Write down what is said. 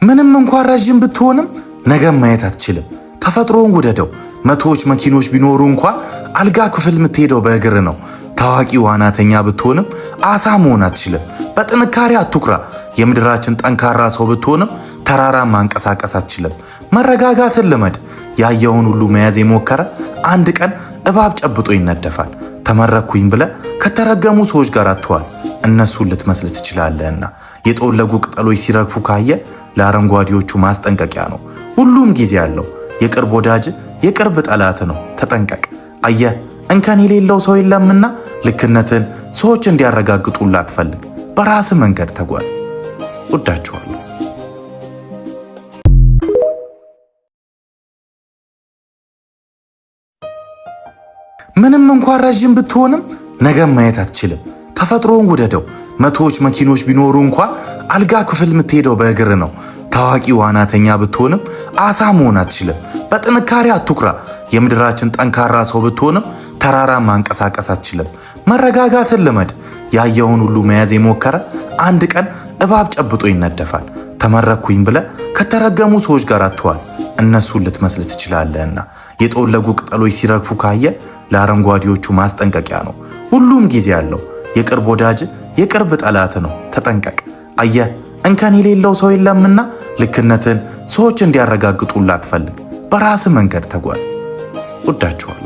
ምንም እንኳን ረዥም ብትሆንም ነገም ማየት አትችልም። ተፈጥሮን ውደደው። መቶዎች መኪኖች ቢኖሩ እንኳን አልጋ ክፍል የምትሄደው በእግር ነው። ታዋቂ ዋናተኛ ብትሆንም አሳ መሆን አትችልም። በጥንካሬ አትኩራ። የምድራችን ጠንካራ ሰው ብትሆንም ተራራ ማንቀሳቀስ አትችልም። መረጋጋትን ልመድ። ያየውን ሁሉ መያዝ የሞከረ አንድ ቀን እባብ ጨብጦ ይነደፋል። ተመረኩኝ ብለ ከተረገሙ ሰዎች ጋር አትዋል፣ እነሱን ልትመስል ትችላለህና። የጠወለጉ ቅጠሎች ሲረግፉ ካየ ለአረንጓዴዎቹ ማስጠንቀቂያ ነው። ሁሉም ጊዜ አለው። የቅርብ ወዳጅ የቅርብ ጠላት ነው። ተጠንቀቅ። አየህ፣ እንከን የሌለው ሰው የለምና ልክነትን ሰዎች እንዲያረጋግጡልህ አትፈልግ። በራስ መንገድ ተጓዝ። ወዳችኋለሁ። ምንም እንኳን ረዥም ብትሆንም ነገም ማየት አትችልም። ተፈጥሮን ውደደው። መቶዎች መኪኖች ቢኖሩ እንኳን አልጋ ክፍል የምትሄደው በእግር ነው። ታዋቂ ዋናተኛ ብትሆንም አሳ መሆን አትችልም። በጥንካሬ አትኩራ። የምድራችን ጠንካራ ሰው ብትሆንም ተራራ ማንቀሳቀስ አትችልም። መረጋጋትን ልመድ። ያየውን ሁሉ መያዝ የሞከረ አንድ ቀን እባብ ጨብጦ ይነደፋል። ተመረኩኝ ብለ ከተረገሙ ሰዎች ጋር አትዋል፣ እነሱን ልትመስል ትችላለህና። የጠወለጉ ቅጠሎች ሲረግፉ ካየ ለአረንጓዴዎቹ ማስጠንቀቂያ ነው። ሁሉም ጊዜ አለው። የቅርብ ወዳጅ የቅርብ ጠላት ነው። ተጠንቀቅ። አየህ፣ እንከን የሌለው ሰው የለምና ልክነትን ሰዎች እንዲያረጋግጡልህ አትፈልግ። በራስ መንገድ ተጓዝ። ወዳችኋለሁ።